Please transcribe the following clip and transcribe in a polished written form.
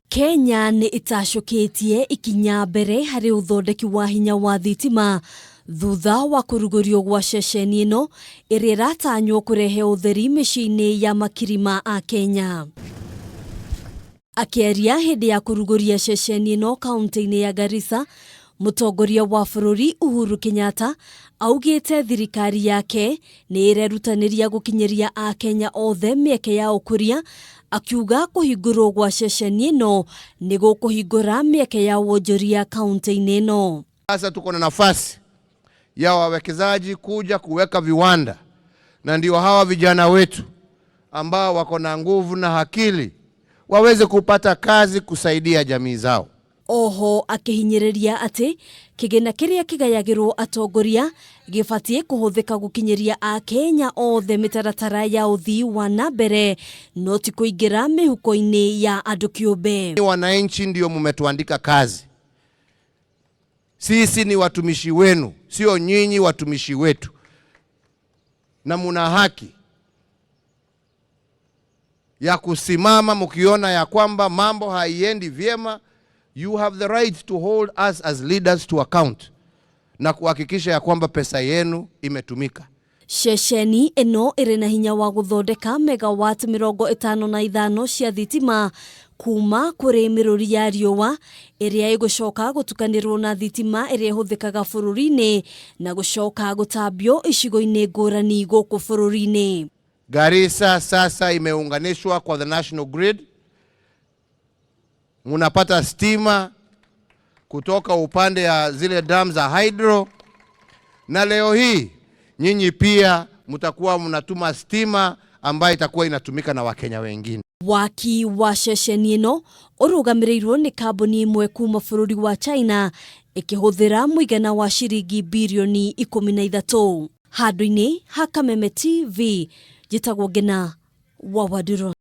Kenya nĩ ĩtacũkĩtie ikinya mbere harĩ ũthondeki wa hinya wa thitima thutha wa kũrugũrio gwa ceceni ĩno ĩrĩa ĩratanywo kũrehe ũtheri mĩciĩ-inĩ ya makiri ma Akenya. Akĩaria hĩndĩ ya kũrugũria ceceni ĩno kaunti-inĩ ya Garissa, mũtongoria wa bũrũri Uhuru Kenyatta augĩte thirikari yake nĩ ĩrerutanĩria gũkinyĩria Akenya othe mĩeke ya ũkũria, akiuga kũhingũrwo gwa ceceni ĩno nĩ gũkũhingũra mĩeke ya wonjoria kaunti-inĩ ĩno. Sasa tuko na nafasi ya wawekezaji kuja kuweka viwanda, na ndio hawa vijana wetu ambao wako na nguvu na akili waweze kupata kazi kusaidia jamii zao. Oho akĩhinyĩrĩria atĩ kĩgĩna kĩrĩa kĩgayagĩrwo atongoria gĩbatiĩ kũhũthĩka gũkinyĩria Akenya othe mĩtaratara ya ũthii wa na mbere no ti kũingĩra mĩhuko-inĩ ya andũ kĩũmbe. Wananchi ndio mmetuandika kazi, sisi ni watumishi wenu, sio nyinyi watumishi wetu, na muna haki ya kusimama mkiona ya kwamba mambo haiendi vyema. You have the right to hold us as leaders to account na kuhakikisha ya kwamba pesa yenu imetumika. Ceceni ĩno ĩrĩ na hinya wa gũthondeka megawatt 55 cia thitima kuma kũrĩ mĩrũri ya riũa ĩrĩa ĩgũcoka gũtukanĩrwo na thitima ĩrĩa ĩhũthĩkaga bũrũri-inĩ na gũcoka gũtambio icigo-inĩ ngũrani gũkũ bũrũri-inĩ. Garissa sasa imeunganishwa kwa the national grid, munapata stima kutoka upande ya zile dam za hydro, na leo hii nyinyi pia mtakuwa mnatuma stima ambayo itakuwa inatumika na Wakenya wengine. Waki wa ceceni ĩno ũrũgamĩrĩirwo nĩ kambuni ĩmwe kuma bũrũri wa China ĩkĩhũthĩra mũigana wa ciringi birioni 13. Handũ-inĩ ha Kameme TV, njĩtagwo Ngina wa Wanduro.